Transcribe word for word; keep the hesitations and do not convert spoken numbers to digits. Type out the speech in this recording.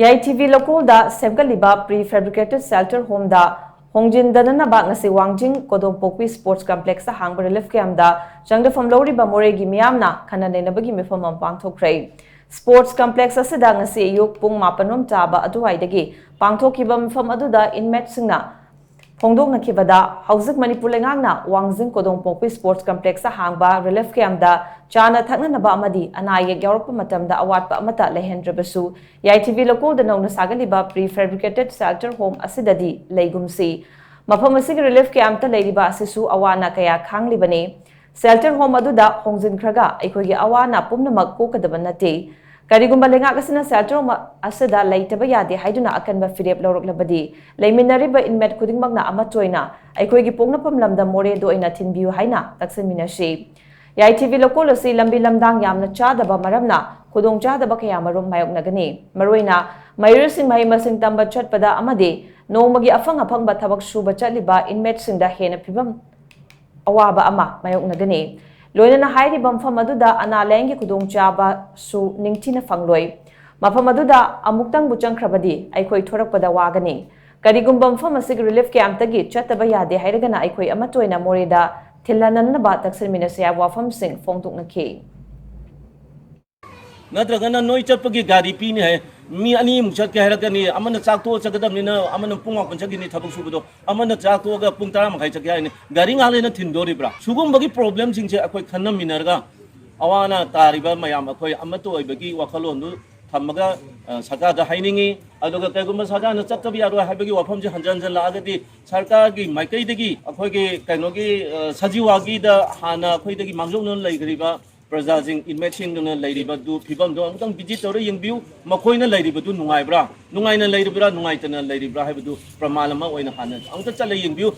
ꯌꯥꯏꯊꯤꯕꯤ ꯂꯧꯀꯣꯜꯗ ꯁꯦꯝꯒꯠꯂꯤꯕ pre fabricated shelter homeꯗ ꯍꯣꯡꯖꯤꯟꯗꯅꯅꯕ ꯉꯁꯤ ꯋꯥꯡꯖꯤꯡ ꯀꯣꯗꯣꯝꯄꯣꯛꯄꯤ sports complexꯇ ꯍꯥꯡꯕ relief campꯇ ꯆꯪꯗꯐꯝ ꯂꯧꯔꯤꯕ ꯃꯣꯔꯦꯒꯤ ꯃꯤꯌꯥꯝꯅ ꯈꯟꯅ ꯅꯩꯅꯕꯒꯤ ꯃꯤꯐꯝ ꯑꯃ ꯄꯥꯡꯊꯣꯛꯈ꯭ꯔꯦ꯫ Sports complex ꯑꯁꯤꯗ ꯉꯁꯤ ꯑꯌꯨꯛ ꯄꯨꯡ ꯃꯥꯄꯟ ꯔꯣꯝ ꯆꯥꯕ ꯑꯗꯨꯋꯥꯏꯗꯒꯤ ꯄꯥꯡꯊꯣꯛꯈꯤꯕ ꯃꯤꯐꯝ ꯑꯗꯨꯗ inmateꯁꯤꯡꯅ ꯐꯣꯡꯗꯣꯛꯅꯈꯤꯕꯗ, ꯍꯧꯖꯤꯛ ꯃꯅꯤꯄꯨꯔ ꯂꯩꯉꯥꯛꯅ ꯋꯥꯡꯖꯤꯡ ꯀꯣꯗꯣꯡꯄꯣꯛꯄꯤ sports complexꯇ ꯍꯥꯡꯕ relief campꯇ ꯆꯥꯅ ꯊꯛꯅꯅꯕ ꯑꯃꯗꯤ ꯑꯅꯥ ꯑꯌꯦꯛ ꯌꯥꯎꯔꯛꯄ ꯃꯇꯝꯗ ꯑꯋꯥꯠꯄ ꯑꯃꯠꯇ ꯂꯩꯍꯟꯗ꯭ꯔꯕꯁꯨ, ꯌꯥꯏꯊꯤꯕꯤ ꯂꯧꯀꯣꯜꯗ ꯅꯧꯅ ꯁꯥꯒꯠꯂꯤꯕ pre fabricated shelter home ꯑꯁꯤꯗꯗꯤ ꯂꯩꯒꯨꯝꯁꯤ꯫ ꯃꯐꯝ ꯑꯁꯤꯒꯤ relief campꯇ ꯂꯩꯔꯤꯕ ꯑꯁꯤꯁꯨ ꯑꯋꯥ ꯑꯅꯥ ꯀꯌꯥ ꯈꯥꯡꯂꯤꯕꯅꯤ꯫ Shelter home ꯑꯗꯨꯗ ꯍꯣꯡꯖꯤꯟꯈ꯭ꯔꯒ ꯑꯩꯈꯣꯏꯒꯤ ꯑꯋꯥ ꯑꯅꯥ ꯄꯨꯝꯅꯃꯛ ꯀꯣꯛꯀꯗꯕ ꯅꯠꯇꯦ꯫ ꯀꯔꯤꯒꯨꯝꯕ ꯂꯩꯉꯥꯛ ꯑꯁꯤꯅ shelter home ꯑꯁꯤꯗ ꯂꯩꯇꯕ ꯌꯥꯗꯦ ꯍꯥꯏꯗꯨꯅ ꯑꯀꯟꯕ ꯐꯤꯔꯦꯞ ꯂꯧꯔꯛꯂꯕꯗꯤ, ꯂꯩꯃꯤꯟꯅꯔꯤꯕ inmate ꯈꯨꯗꯤꯡꯃꯛꯅ ꯑꯃꯠꯇ ꯑꯣꯏꯅ ꯑꯩꯈꯣꯏꯒꯤ ꯄꯣꯛꯅꯐꯝ ꯂꯝꯗꯝ ꯃꯣꯔꯦꯗ ꯑꯣꯏꯅ ꯊꯤꯟꯕꯤꯌꯨ ꯍꯥꯏꯅ ꯇꯛꯁꯤꯟꯃꯤꯟꯅꯁꯤ꯫ ꯌꯥꯏꯊꯤꯕꯤ ꯂꯧꯀꯣꯜ ꯑꯁꯤ ꯂꯝꯕꯤ ꯂꯝꯗꯥꯡ ꯌꯥꯝꯅ ꯆꯥꯗꯕ ꯃꯔꯝꯅ ꯈꯨꯗꯣꯡꯆꯥꯗꯕ ꯀꯌꯥ ꯃꯔꯨꯝ ꯃꯥꯌꯣꯛꯅꯒꯅꯤ꯫ ꯃꯔꯨꯑꯣꯏꯅ ꯃꯍꯩꯔꯣꯏꯁꯤꯡ ꯃꯍꯩ ꯃꯁꯤꯡ ꯇꯝꯕ ꯆꯠꯄꯗ ꯑꯃꯗꯤ ꯅꯣꯡꯃꯒꯤ ꯑꯐꯪ ꯑꯐꯪꯕ ꯊꯕꯛ ꯁꯨꯕ ꯆꯠꯂꯤꯕ inmateꯁꯤꯡꯗ ꯍꯦꯟꯅ ꯐꯤꯕꯝ ꯑꯋꯥꯕ ꯑꯃ ꯃꯥꯌꯣꯛꯅꯒꯅꯤ꯫ ꯂꯣꯏꯅꯅ ꯍꯥꯏꯔꯤꯕ ꯃꯐꯝ ꯑꯗꯨꯗ ꯑꯅꯥ ꯂꯥꯌꯦꯡꯒꯤ ꯈꯨꯗꯣꯡꯆꯥꯕꯁꯨ ꯅꯤꯡꯊꯤꯅ ꯐꯪꯂꯣꯏ꯫ ꯃꯐꯝ ꯑꯗꯨꯗ ꯑꯃꯨꯛꯇꯪꯕꯨ ꯆꯪꯈ꯭ꯔꯕꯗꯤ ꯑꯩꯈꯣꯏ ꯊꯣꯔꯛꯄꯗ ꯋꯥꯒꯅꯤ꯫ ꯀꯔꯤꯒꯨꯝꯕ ꯃꯐꯝ ꯑꯁꯤꯒꯤ relief campꯇꯒꯤ ꯆꯠꯇꯕ ꯌꯥꯗꯦ ꯍꯥꯏꯔꯒꯅ ꯑꯩꯈꯣꯏ ꯑꯃꯠꯇ ꯑꯣꯏꯅ ꯃꯣꯔꯦꯗ ꯊꯤꯜꯍꯟꯅꯅꯕ ꯇꯛꯁꯤꯟꯃꯤꯟꯅꯁꯤ ꯍꯥꯏꯕ ꯋꯥꯐꯝꯁꯤꯡ ꯐꯣꯡꯗꯣꯛꯅꯈꯤ꯫ ꯅꯠꯇ꯭ꯔꯒꯅ ꯅꯣꯏ ꯆꯠꯄꯒꯤ ꯒꯥꯔꯤ ꯄꯤꯅꯤ ꯍꯥꯏ, ꯃꯤ ꯑꯅꯤꯃꯨꯛ ꯆꯠꯀꯦ ꯍꯥꯏꯔꯛꯀꯅꯤ, ꯑꯃꯅ ꯆꯥꯛ ꯇꯣꯛꯑ ꯆꯠꯀꯗꯕꯅꯤꯅ ꯑꯃꯅ ꯄꯨꯡ ꯃꯥꯄꯟ ꯆꯠꯈꯤꯅꯤ ꯊꯕꯛ ꯁꯨꯕꯗꯣ, ꯑꯃꯅ ꯆꯥꯛ ꯇꯣꯛꯑꯒ ꯄꯨꯡ ꯇꯔꯥ ꯃꯈꯥꯏ ꯆꯠꯀꯦ ꯍꯥꯏꯅꯤ, ꯒꯥꯔꯤ ꯉꯥꯏꯍꯥꯛ ꯂꯩꯅ ꯊꯤꯟꯗꯣꯔꯤꯕ꯭ꯔꯥ? ꯁꯤꯒꯨꯝꯕꯒꯤ problemꯁꯤꯡꯁꯦ ꯑꯩꯈꯣꯏ ꯈꯟꯅꯃꯤꯟꯅꯔꯒ ꯑꯋꯥ ꯑꯅꯥ ꯇꯥꯔꯤꯕ ꯃꯌꯥꯝ ꯑꯩꯈꯣꯏ ꯑꯃꯠꯇ ꯑꯣꯏꯕꯒꯤ ꯋꯥꯈꯜꯂꯣꯟꯗꯨ ꯊꯝꯃꯒ ꯑ, ꯁꯔꯀꯥꯔꯗ ꯍꯥꯏꯅꯤꯡꯉꯤ꯫ ꯑꯗꯨꯒ ꯀꯩꯒꯨꯝꯕ ꯁꯔꯀꯥꯔꯅ ꯆꯠꯇꯕ ꯌꯥꯔꯣꯏ ꯍꯥꯏꯕꯒꯤ ꯋꯥꯐꯝꯁꯦ ꯍꯟꯖꯟ ꯍꯟꯖꯟ ꯂꯥꯛꯑꯒꯗꯤ ꯁꯔꯀꯥꯔꯒꯤ ꯃꯥꯏꯀꯩꯗꯒꯤ ꯑꯩꯈꯣꯏꯒꯤ ꯀꯩꯅꯣꯒꯤ ꯑ, ꯁꯖꯤꯋꯥꯒꯤꯗ ꯍꯥꯟꯅ ꯑꯩꯈꯣꯏꯗꯒꯤ ꯃꯥꯡꯖꯧꯅꯅ ꯂꯩꯈ꯭ꯔꯤꯕ ꯄ꯭ꯔꯖꯥꯁꯤꯡ inmateꯁꯤꯡꯗꯨꯅ ꯂꯩꯔꯤꯕꯗꯨ ꯐꯤꯕꯝꯗꯣ ꯑꯃꯨꯛꯇꯪ visit ꯇꯧꯔ ꯌꯦꯡꯕꯤꯌꯨ꯫ ꯃꯈꯣꯏꯅ ꯂꯩꯔꯤꯕꯗꯨ ꯅꯨꯡꯉꯥꯏꯕ꯭ꯔꯥ, ꯅꯨꯡꯉꯥꯏꯅ ꯂꯩꯔꯤꯕ꯭ꯔꯥ, ꯅꯨꯡꯉꯥꯏꯇꯅ ꯂꯩꯔꯤꯕ꯭ꯔꯥ ꯍꯥꯏꯕꯗꯨ ꯄ꯭ꯔꯃꯥꯟ ꯑꯃ ꯑꯣꯏꯅ ꯍꯥꯟꯅ ꯑꯃꯨꯛꯇ ꯆꯠꯂ ꯌꯦꯡꯕꯤꯌꯨ꯫